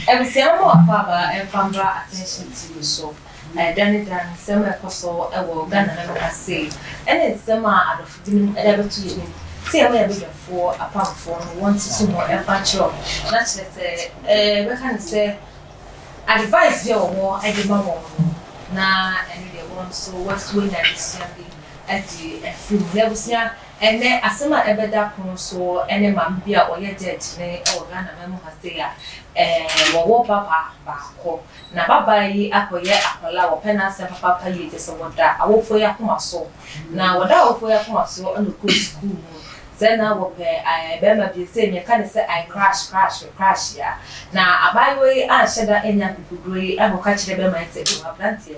Abusua mo akwaaba mfa mbra Attention TV so. Da ne da nsɛm a ɛkɔ so wɔ Ghana ha no ha sei ɛne nsɛm a adɔfo binom de abɛto yɛn anim sɛ yɛma yɛn badwafoɔ apamfoɔ no wɔn nsusu ho mfa nkyerɛ wɔn na kyerɛ sɛ yɛbɛka no sɛ advice bi a wɔwɔ de ma wɔn no na ɛno deɛ wɔn nso wɔanya adesua bi de afiri mu. Na abusua Ɛnnɛ, asɛm a ɛbɛda pono so ne maame bi a ɔyɛ gyɛɛgye ne wɔ Ghana man mu ha sei a wɔwɔ babaa baako. Na babaa yi akɔyɛ akwadaa a wɔpɛ n'asɛm papaapa yie kyerɛ sɛ wɔda awofoɔ yi akoma so. Na wɔda awofoɔ yi akoma so na ɔkɔɔ sukuu mu. Sɛ na wɔpɛ barima bi sei yɛka no sɛ I crush crush crush a. Na abaayewa yi anhyɛ da annya akokoduro yi ankɔka kyerɛ barima yi sɛ oh aberanteɛ,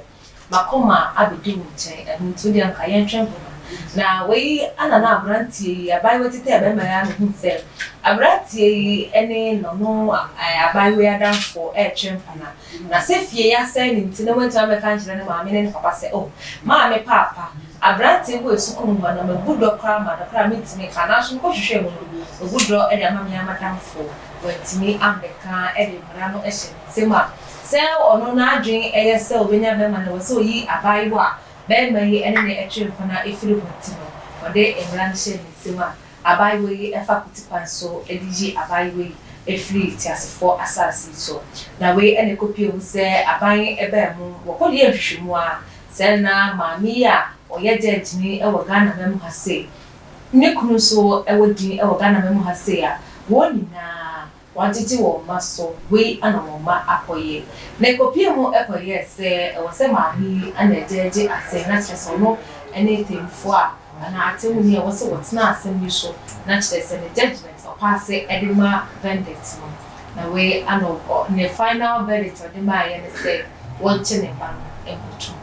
M'akoma abɛdi wo nkyɛn, ɛno nti wo deɛ nka yɛntwe mpoma. Na wei na na aberanteɛ yi, abaayewa yi tetɛɛ barima yi ara na ɔhunu sɛ aberanteɛ yi ne n'ɔno abaayewa yi adamfoɔ retwe mpena. Na sɛ fie yi asɛe no nti na wantumi ammɛka ankyerɛ ne maame ne ne papa sɛ, Oh, maame, paapa, aberanteɛ bi wɔ sukuu mu hɔ na mabu dɔ koraa ma no koraa a mentumi nka. Nanso mekɔhwehwɛɛ mu no, wabu dɔ de ama me ara m'adamfoɔ. Wantumi ammɛka de mmara no hyɛ ne nsam a Sɛ ɔno n'adwen yɛ sɛ obenya bɛrima no, ɛwɔ sɛ oyi abaayewa a bɛrima yi ne no twe mpena firi ho nti no, ɔde mmara no hyɛɛ ne nsam a abaayewa yi fa kwatikwan so de yi abaayewa yi firi teasefoɔ asase yi so. Na wei na ɛkɔpue mu sɛ aban baa mu, wɔkɔyɛɛ nhwehwɛmu a, sɛ na maame yi a ɔyɛ gyɛɛgyeni wɔ Ghana man mu ha sei, ne kunu nso wɔ din wɔ Ghana man mu ha sei a, wɔn nyinaa Wɔagyegye wɔn mma so, wei na wɔn mma akɔyɛ. Na ɛkɔpuee mu kɔyɛɛ sɛ ɛwɔ sɛ maame yi na ɛgya gye asɛm, na kyerɛ sɛ ɔno ne tɛmmufoɔ a anaa atɛmuni a ɛwɔ sɛ wɔtena asɛm yi so, na kyerɛ sɛ ne judgement ɔpaase de ma verdict no. Na wei na ɔ, ne final verdict a ɔde maeɛ ne sɛ wɔnkye ne ba no nkɔto mu.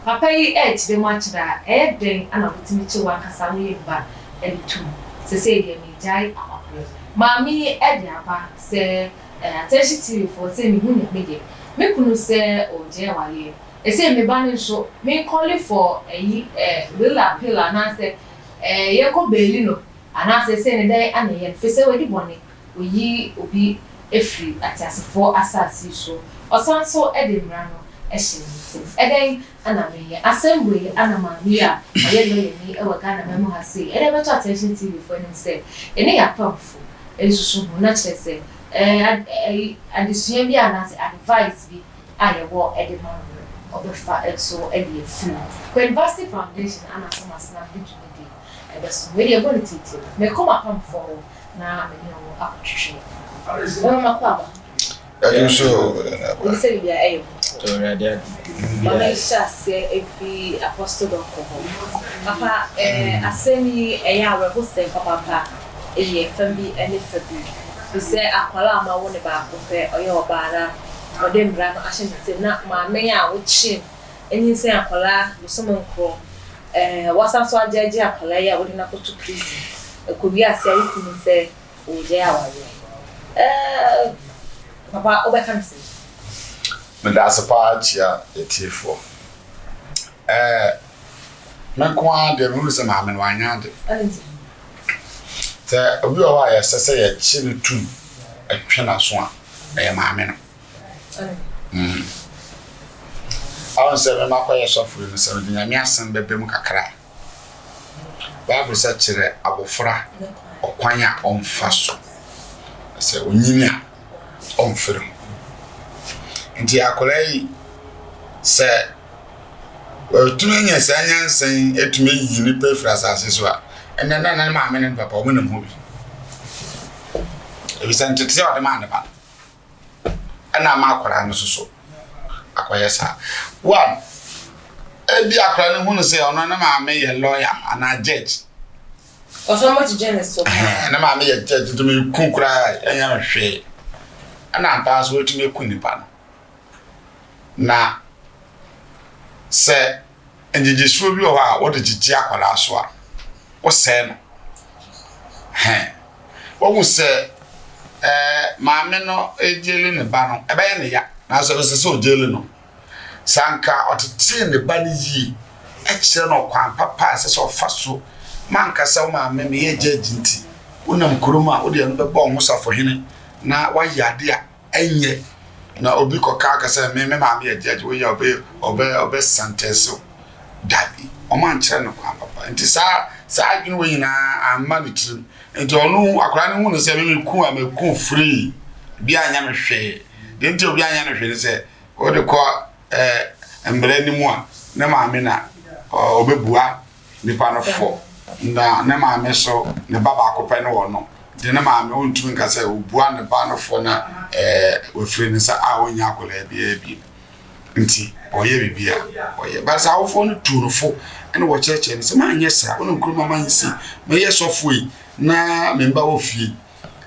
Papa yi rekyerɛ mu akyerɛ a, ɛyɛ dɛn na wotumi kye w'ankasa wo yam ba de to mu? Sesei deɛ megyae awareɛ. Maame yi de aba sɛ Attention TV foɔ sɛ mehu nea meyɛ. Me kunu sɛ ɔregyae awareɛ. Ɛsei me ba no nso me nkɔle for ayi will appeal anaasɛ yɛnkɔ baili no anaasɛ sei ne dɛn ana ɛyɛ no fisɛ wadi bɔne wayi obi afiri ateasefoɔ asase yi so ɔsan nso de mmara no hyɛ ne nsam ɛdɛn Ana menyɛ asɛm wei ana maame yi a ɔyɛ lɔyani wɔ Ghana man mu ha sei ɛde bɛto Attention TV foɔ anim sɛ yɛne yɛn apamfo nsusu ho na kyerɛ sɛ ɛɛ adesua bi anaasɛ advice bi a yɛwɔ de ma no no ɔbɛfa nso de afiri mu. Queen Foundation ana asɛm asena mede dwumadie ɛbɛso wei deɛ ɛbɔ no tiatia mekɔ m'apamfoɔ hɔ na me ne wɔn akɔtwetwe nkɔmmɔ. Mɛma makɔ aba. Ɛno nso Obi sɛ biribi a ɛyɛ bɔkɔɔ. Ma menhyɛ aseɛ mfiri Apostle Donkor hɔ. Papa, eh, asɛm yi ɛyɛ awerɛhosɛm papaapa. Ɛyɛ fa bi ne fa bi. Firi sɛ akwadaa a mawo no baako pɛ, ɔyɛ ɔbaa na ɔde mmara no ahyɛ ne nsam na maame a wokyem anyinsɛn akwadaa bosome nkorɔ, eh, woasan nso agyɛɛgye akwadaa yi a wode no akɔto prison. Ɛkɔwie ase a wo kunu sɛ Ogyae awareɛ. Ɛɛh papa wobɛka no sɛn? Meda ase paa kyia atiefoɔ. Ɛɛ me nko ara deɛ mehunu sɛ maame no wanyɛ ade. Sɛ obi wɔ hɔ a yɛsɛ sɛ yɛkye no tum twe n'aso a, ɛyɛ maame no. Mm. Ahun sɛ mema kɔyɛ sɔfo yi no sɛ mede Nyame asɛm bɛbɛ mu kakra a, Bible sɛ kyerɛ abofra ɔkwan a ɔmfa so. Sɛ onyini a, ɔmfiri ho. Nti akwadaa yi, sɛ watumi anya saa nyansa yi atumi ayi nnipa afiri asase so a, ɛnɛ na ne maame ne ne papa wɔn nim ho bi. Efisɛ ntetee a ɔde maa ne ba no, ɛna ama akwadaa no nso so akɔyɛ saa. One, ebi akwadaa no hunu sɛ ɔno ne maame yɛ lawyer anaa judge. Ɔsɔ mo gyegye ne so. Ne maame yɛ judge nti me ku koraa ɛnyɛ no hwee. Ɛna ampa nso watumi aku nipa no. Na sɛ ngyegyesuo bi wɔ hɔ a wode gyegye akwadaa so a, wosɛe no. Hɛn. Wahu sɛ ɛɛ maame no gyeli ne ba no, ɛbɛyɛ ne ya, nanso ɛsɛ sɛ ɔgyeli no. Sɛ anka ɔtetee ne ba no yie, kyerɛ no ɔkwan papa a ɛsɛ sɛ ɔfa so, ma anka sɛ wo maame meyɛ gyɛɛgye nti, wonam kurom a wode ɛno bɛbɔ wo ho safohene na woayɛ ade a ɛnyɛ. Na obi kɔka aka sɛ me me maame yɛ judge woyɛ ɔbɛ ɔbɛ ɔbɛ sentence wo. Dabi, wɔn ankyerɛ no kwan papa. Nti saa saa adwene wɔ nyinaa amma ne tirim. Nti ɔno akwadaa no hu no sɛ me me ku a me ku free. Obi anyɛ me hwee. Deɛ nti obi anyɛ no hwee ne sɛ wode kɔ ɛɛ mmara no mu a ne maame na ɔbɛbua nipa no fɔ na ne maame so ne ba baako pɛ ne wɔ no nti ne maame ɔntumi nka sɛ ɔbua ne ba no fɔ na ɛɛ wafiri ne nsa a ɔnya akwadaa biara bi nti ɔyɛ biribi a ɔyɛ ba sɛ awofoɔ no tu no fo ɛna wɔkyerɛkyerɛ no sɛ maanyɛ saa wɔn nkuro mama nsi mɛyɛ sɔfo yi na me mba wɔ fie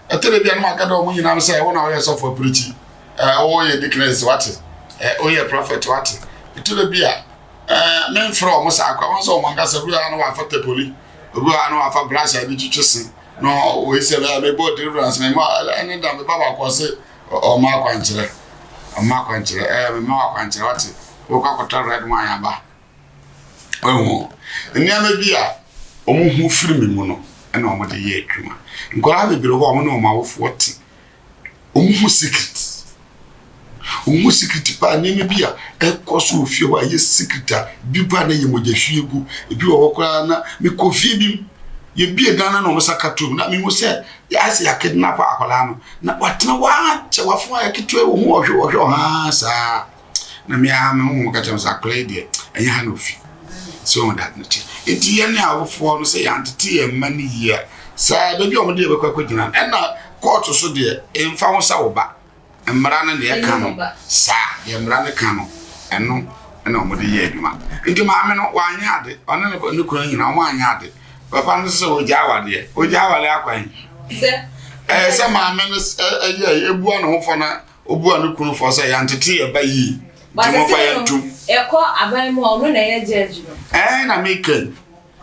ɛtɔ da bi a na maka dɛ wɔn nyinaa sɛ wɔn a wɔyɛ sɔfo apirikyi ɛɛ wɔyɛ deaconess wate ɛɛ wɔyɛ prophet wate ɛtɔ da bi a Ɛɛ, memfrɛ wɔn saa koraa. Wɔn sɛ wɔn ankasa, obi wɔ ha na wafa tapoli, obi wɔ ha na wafa brush a yɛde twitwi se, na wei sɛ ɛɛ mebɔ deliverance, mema ɛne da meba baako ɔse ɔma akwankyerɛ, ɔma akwankyerɛ, ɛɛ mema akwankyerɛ wate, wokɔ akɔtɔ red wine aba. Wahu nneɛma bi a wɔn ho firi me mu no ɛna wɔn de yɛ adwuma. Nkwadaa bebree hɔ a wɔn ne wɔn awofoɔ te Wɔn ho secret. Wɔn ho secret paa nneɛma bi a ɛkɔ so wɔ fie hɔ a ɛyɛ secret a bi ba na yɛ mogya hwie gu. Ebi wɔ hɔ koraa na mekɔ fie bi mu. Yɛbie dan no na wɔn nsa ka tom na mehu sɛ ayɛ sɛ yɛakidnap akwadaa no na watena hɔ akyɛ wafo ayɛ ketewa wɔ ho ɔhwɛ ɔhwɛ ɔhaa saa. Na me ara me honhom ka kyerɛ me sɛ akwadaa yi deɛ ɛnyɛ ha na ofi. So wɔn da no te. Nti yɛn ne awofoɔ no sɛ yɛantete yɛn mma no yie a saa baabi a wɔde yɛ bɛkɔ akɔgyina no ɛna kɔɔto so deɛ ɛmfa ho sɛ wo ba mmara no deɛ ɛka no saa deɛ mmara no ka no ɛno ɛna wɔde yɛ adwuma. Nti maame no wanyɛ ade ɔne ne ne kunu nyinaa wɔn anyɛ ade. Papa no sɛ ogya awadeɛ ogya awadeɛ akwan. Ɛyɛ sɛ maame no ɛyɛ ebua ne ho fɔ na Obua ne kunu fɔ sɛ, Yɛantete yɛn ba yie, nti momfa yɛn ntom. Ɛkɔ aban mu a, ɔno na ɛyɛ judge no. Ɛɛ na meka yi.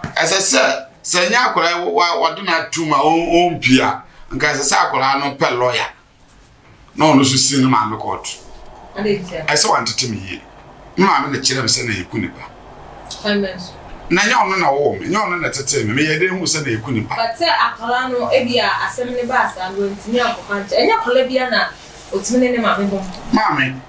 Ɛsɛ sɛ, sɛ ɛnyɛ akwadaa yi wɔde no atom a ɔmpie a, nka ɛsɛ sɛ akwadaa no pɛ lɔya na ɔno nso si ne maame kɔɔto. Ɛsɛ wantete me yie. Me maame na kyerɛ me sɛ na yɛku nipa. Na ɛnyɛ ɔno na ɔwoo me, ɛnyɛ ɔno na ɛtetee me. Meyɛɛ dɛn huu sɛ na yɛku nipa? But sɛ akwadaa no, ebia asɛm no baa saa no, wantumi ankɔka ankyerɛ. Ɛnyɛ akwadaa biara na ɔtumi ne ne maame bɔ nkɔmmɔ. Maame,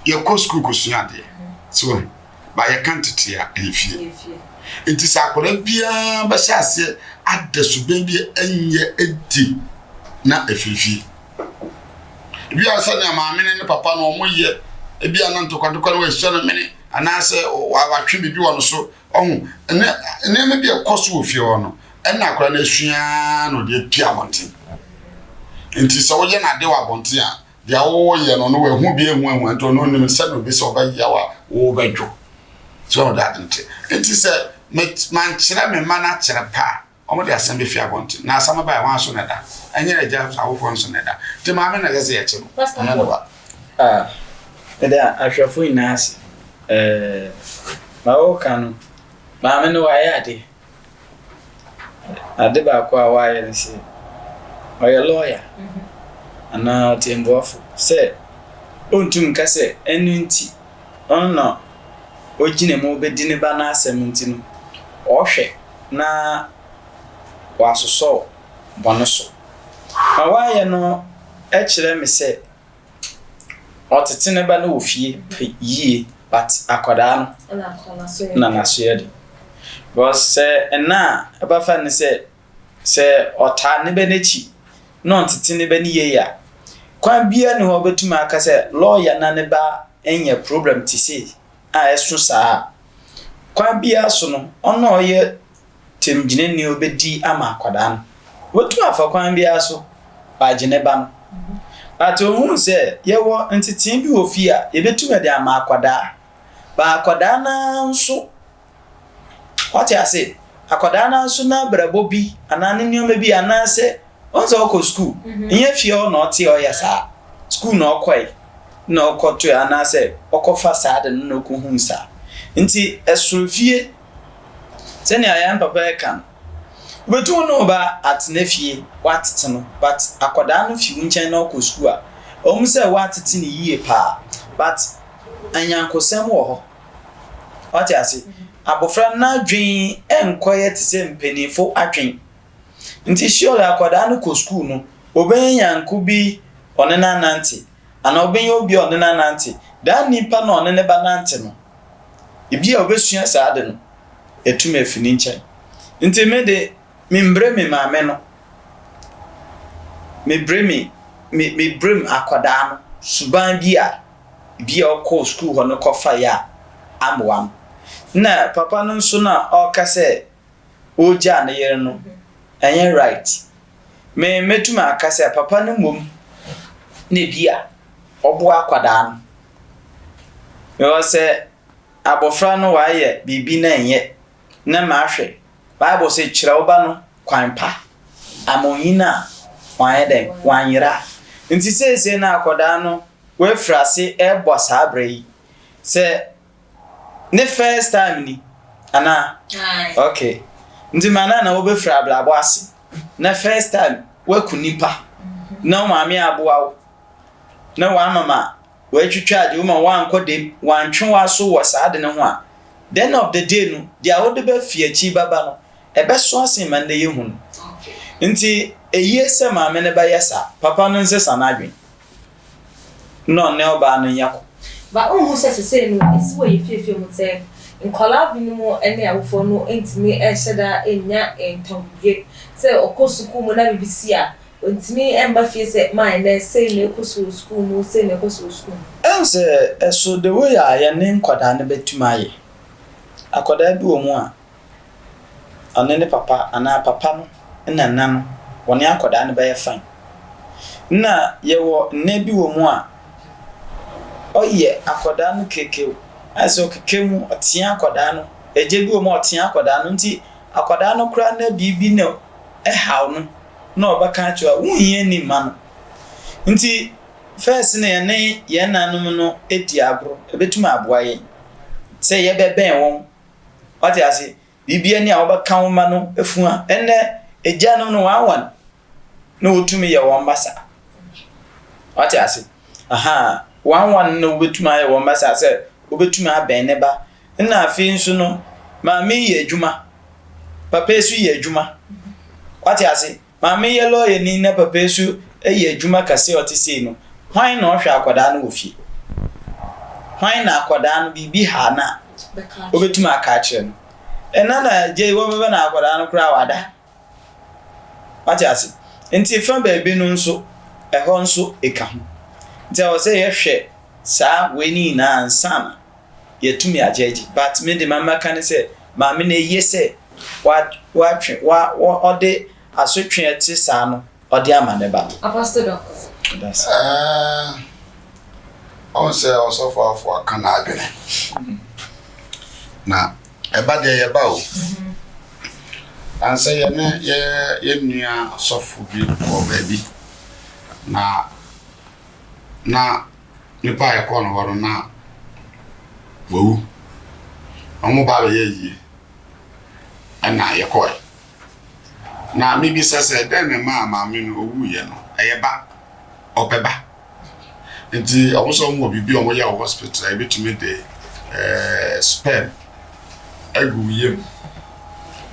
yɛkɔ sukuu kɔsua adeɛ. So wahu? But yɛka ntetee a, ɛyɛ fie. Ɛyɛ fie. Nti sɛ akwadaa biara bɛhyɛ aseɛ ada suban bi a ɛnyɛ adi na ɛfiri fie. Ebi a sɛnea maame ne ne papa no wɔyɛ, ebi a na ntɔkwantɔkwa no wɔasua no mene anaasɛ watwe biribi wɔ no so. Ɔho ne nneɛma bi a ɛkɔ so wɔ fie hɔ no, ɛna akwadaa no asua na ɔde apue abɔnten. Nti sɛ woyɛ no ade wɔ abɔnten a, deɛ woyɛ no no wahu bi ahu ahu nti ɔno nim sɛnea obi sɛ ɔbɛyɛ wo a wobɛdwo. So ɔde ade nti. Nti sɛ mankyerɛ me mma no akyerɛ pa a, Wɔde asɛm bɛfi abɔnten, na asɛm ba a, hwan so na ɛda? Ɛnyɛ agya awofoɔ no so na ɛda. Nti maame na ɛsɛ sɛ yɛkye no, ɛnyɛ ne ba. Ah, meda ahwɛfo nyinaa ase. Eh, ma woka no, maame no wayɛ ade. Ade baako a wayɛ ne sɛ, ɔyɛ lɔya anaa ɔtɛmbuafo sɛ ɔntum nka sɛ ɛno nti ɔno na ogyina mu bedi ne ba no asɛm nti no, ɔhwɛ na ɔasosɔw bɔn so. Ma ɔayɛ no kyerɛ me sɛ ɔtsetse ne ba no wɔ fie pɛ yie but akwadaa no na n'aso yɛ den. Because sɛ nna a ɛbɛfa ne sɛ sɛ ɔtaa ne ba n'ekyi na ɔnntsetse ne ba no yie a, kwan biara nni hɔ a obotum aka sɛ lɔya na ne ba enya problem tse sei a ɛso saa a. Kwan biara so no, ɔno a ɔyɛ tɛmgyinani a obedi ama akwadaa no, obotum afa kwan biara so ɔagye ne ba no. But ohun sɛ yɛwɔ ntsetsee bi wɔ fie a yebotum de ama akwadaa, but akwadaa no ara so Wate ase? Akwadaa no ara nso n'abrabɔ bi anaa ne nneɛma bi anaasɛ ɔn sɛ ɔkɔ sukuu. Nyɛ fie hɔ na ɔte a ɔyɛ saa. Sukuu na ɔkɔe na ɔkɔtoe anaasɛ ɔkɔfa saa ade no na ɔkɔhuu saa. Nti ɛsono fie. Sɛnea yɛn papa reka no, wobɛtumi wo ne wo ba atena fie, woatete no but akwadaa no fi wo nkyɛn na ɔkɔ sukuu a, ɛwom sɛ woatete no yie paa but anyankosɛm wɔ hɔ. Wate ase? Abofra no n'adwen nkɔyɛ te sɛ mpanyimfo adwen. Nti surely akwadaa no kɔ sukuu no, obenya nyanko bi ɔne no anante. anaa ɔbɛnya obi a ɔne no anante. Daa nipa no a ɔne ne ba nante no, ebi a ɔbɛsua saa ade no atumi afi ne nkyɛn. Nti me de, membrɛ me maame no. Mebrɛ me, me, mebrɛ akwadaa no suban bi a bi a ɔkɔɔ sukuu hɔ no kɔfaeɛ a ammoa no. Na papa no nso no a ɔreka sɛ ɔregyaa ne yere no, ɛnyɛ right. Me mɛtumi aka sɛ papa no mmom na bi a ɔboa akwadaa no. Because sɛ abɔfra no wayɛ biribi na ɛnyɛ na mahwɛ. Bible se kyerɛ wo ba no kwan pa ama onyin a wanyɛ dɛn wanyera. Nti seesei na akwadaa no wafiri ase ɛrebɔ saa berɛ yi sɛ ne first time ni anaa? Okay. Nti ma na na wobɛfiri abrabɔ ase na first time woaku nipa na wo maame aboa wo na wama ma wɔatwitwa agye wo ma woankɔ dem wantwe w'aso wɔ saa de no ho a, the end of the day no deɛ wode bɛfi akyi bɛba no ɛbɛso asen ma nnɛ yɛhu no. Nti ɛyie sɛ maame no bɛyɛ saa, papa no nsesa n'adwene na ɔne ɔbaa no nyɛ ko. But wonhu sɛ sesei no esi wɔ yɛ fiefie mu sɛ nkwadaa binom ne awofoɔ no ntumi nhyɛ da nnya ntɔmdwe sɛ ɔkɔ sukuu mu na biribi si a ɔntumi mma fie sɛ ma ɛnɛ sei na ɛkɔ so wɔ sukuu mu, sei na ɛkɔ so wɔ sukuu mu. Ɛhu sɛ ɛso the way a yɛne nkwadaa no bɛtumi ayɛ. Akwadaa bi wɔ mu a, ɔne ne papa anaa papa no na nna no, wɔne akwadaa no bɛyɛ fine. Nna yɛwɔ nna bi wɔ mu a, ɔyɛ akwadaa no kekew. Ayɛ sɛ ɔkeka mu, ɔtea akwadaa no. Agya bi wɔ mu a ɔtea akwadaa no nti akwadaa no koraa na biribi na ɛhaw no na ɔbɛka akyerɛ wo a, wonhia nni mma no. Nti first no yɛne yɛn nanom no di agorɔ, ɛbɛtumi aboa yɛn sɛ yɛbɛbɛn wɔn. Wate ase? Biribi ani a wobɛka wo mma no fua. Ɛnnɛ, agyanom no one one na wɔtumi yɛ wɔn mma saa. Wate ase? Aha, one one na wobɛtumi ayɛ wɔn mma saa sɛ wobɛtumi abɛn ne ba. Ɛna afei nso no, maame yɛ adwuma, papa yi nso yɛ adwuma. Wate ase? Maame yɛ lɔyani na papa yi nso yɛ adwuma kɛse a ɔte sei no, hwan na ɔhwɛ akwadaa no wɔ fie? Hwan na akwadaa no biribi ha no a, wobɛtumi aka akyerɛ no? Ɛna na gye wɔbɛbɛ na akwadaa no koraa wada. Wate ase? Nti fa baabi no nso, ɛhɔ nso ɛka ho. Nti ɛwɔ sɛ yɛhwɛ saa wei ne nyinaa ansa na yɛatumi agyɛgye. But me de ma mɛka ne sɛ, maame no eye sɛ watwe wa ɔde asotwe a ɛte saa no ɔde ama ne ba no. Apostle Donkor. Ɛɛ, ɔn sɛ ɔsɔfo afo aka n'adwene. Na ɛba deɛ yɛba o. Ansɛ yɛne yɛ yɛn nua sɔfo bi kɔɔ baabi na na nipa a yɛkɔɔ no hɔ no na wawu. Wɔn ba abɛyɛ ayie ɛna yɛkɔe. Na mebisa sɛ dɛn na ɛmaa maame no owuiɛ no? Ɛyɛ ba. Ɔpɛ ba. Nti wɔn sɛ wɔn wɔ biribi a wɔyɛ wɔ hospital a ebetumi de ɛɛ sperm agu wo yam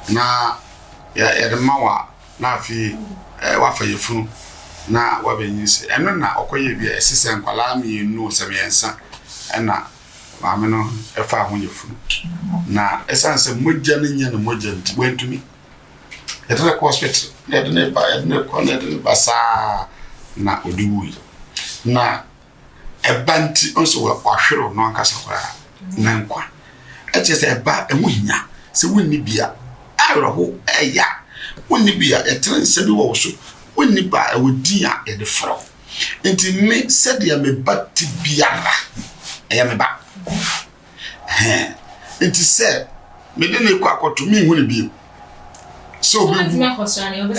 na yɛde ma wo a na afei wafa yafunu na wabɛnyinsɛn. Ɛno na ɔkɔyɛɛ bi a ɛse sɛ nkwadaa mmienu sɛ mmiɛnsa ɛna maame no ɛfaa ho yafunu. Na ɛsiane sɛ mogya no nyɛ ne mogya nti wantumi. Yɛde no kɔ hospital na yɛde no ba yɛde no kɔ na yɛde no ba saa na ɔde wui. Na ɛba nti ɔno sɛ wahwere ɔno ankasa koraa ne nkwa. Ɛkyerɛ sɛ ɛba ɛho hia sɛ wonni bi a awerɛho ɛya wonni bi a yɛtene nsa bi wɔ wo so wonni ba a ɛwɔ din a yɛde frɛ wo. Nti me sɛdeɛ me ba te biara ɛyɛ me ba. Hɛn nti sɛ mede no kɔ akɔto menhu no bio sɛ obewu mekɔsra no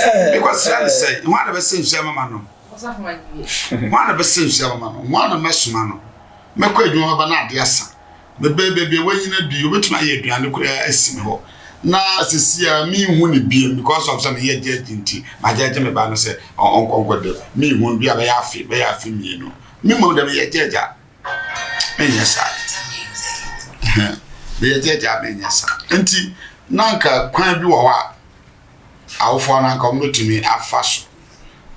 sɛ hwan na bɛsɛ nsu amama no hwan na bɛsɛ nsu amama no hwan na mɛsoma no mɛkɔ adwuma bɛba na ade asa mebɛɛ baabi a wanyina du yi obɛtumi ayɛ aduane koraa asi me hɔ na sisi a menhu no bio because of sɛ meyɛ gyɛgye nti magyɛgye me ba no sɛ ɔnkɔnkɔ de menhu bi a bɛyɛ afe bɛyɛ afe mmienu me mmom dɛ meyɛ gyɛgye a menyɛ saa. Meyɛ gyɛɛgye a menyɛ saa. Nti na anka kwan bi wɔ hɔ a awofoɔ no anka wɔbɛtumi afa so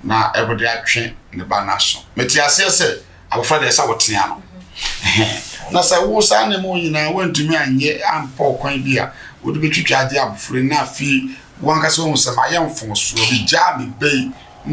na wɔde atwe ne ba no aso. Mete aseɛ sɛ Abɔfra deɛ sɛ wotea no. Na sɛ wo saa nneɛma wo nyinaa woantumi anyɛ ampɔ ɔkwan bi a wode bɛtwitwa agye abɔfra na afei wankasa wahu sɛ mayɛ mfomsoɔ bi gyaa me ba yi.